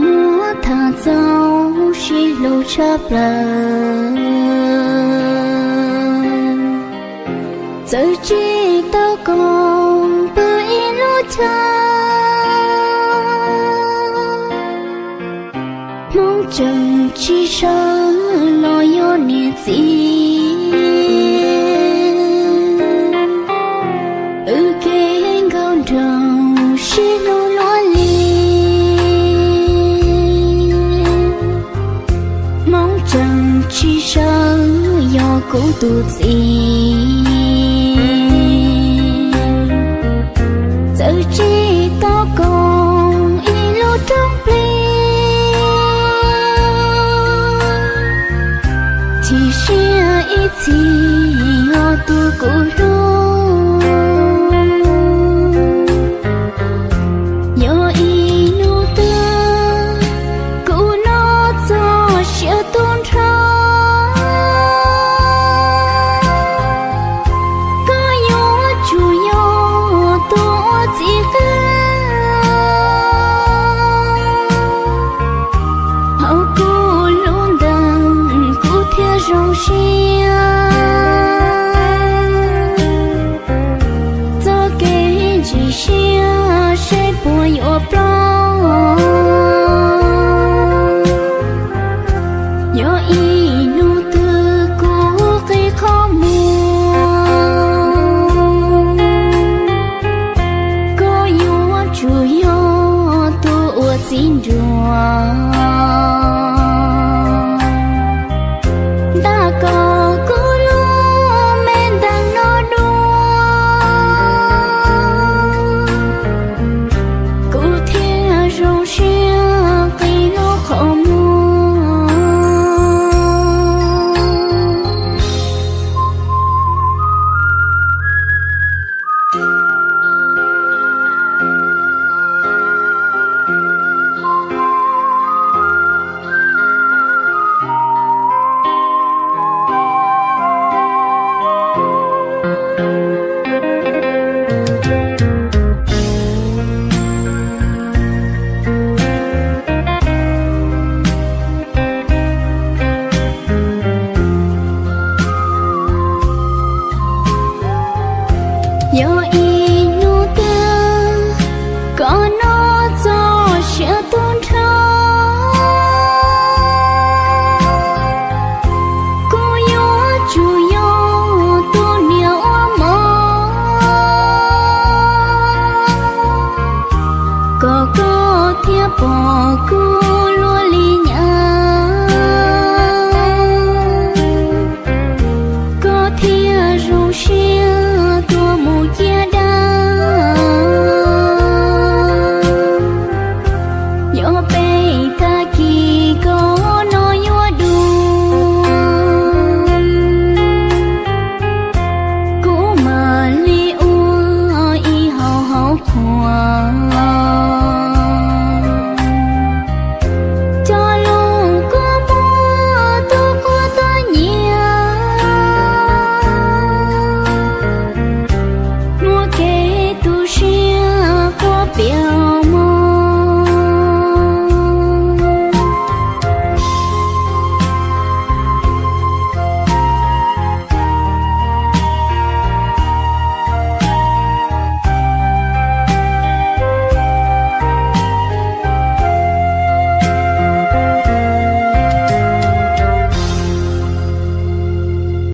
Muab tham txog sib hlub tshaj plaws, txawm tsis tau koom pw ib lub chaw, Hmoob tseem tsis sawv los yog niam txiv. Wb kev nkauj nraug sib hlub luaj li, Hmoob tseem tsis sawv yog kuv tus txiv. Txawm tsis tau koom ib lub roob plig, chim siab ib txhis yog tus kuv hlub. Yog ib hnub twg kuv noj txog siav tu nrho, koj yuav tsum yog tus ua txiv qeej. Hauv kuv lub ntees kuv thiaj zoo siab, txoj kev ntsim siab seb puas yuav ploj. Yog ib hnub twg kuv qi qhov muag, koj yuav tsum yog tus ua txiv nruas. Ntab kom kuv lub me ntees no dua, kuv thiaj zoo siab qi lub qhov muag. Yog ib hnub twg koj noj txog siav tu nrho, kuv yuav tsum yog tus niam ua mov, kom koj thiaj pom kuv luaj li nyab, koj thiaj zoo siab tuaj mus ciaj dab. Nyob peb tag kis koj no yuav dua, kuv mam li ua ib hau hauv qhua, coj lub kua muag tus quav tuaj nyiam, muaj kev tu siab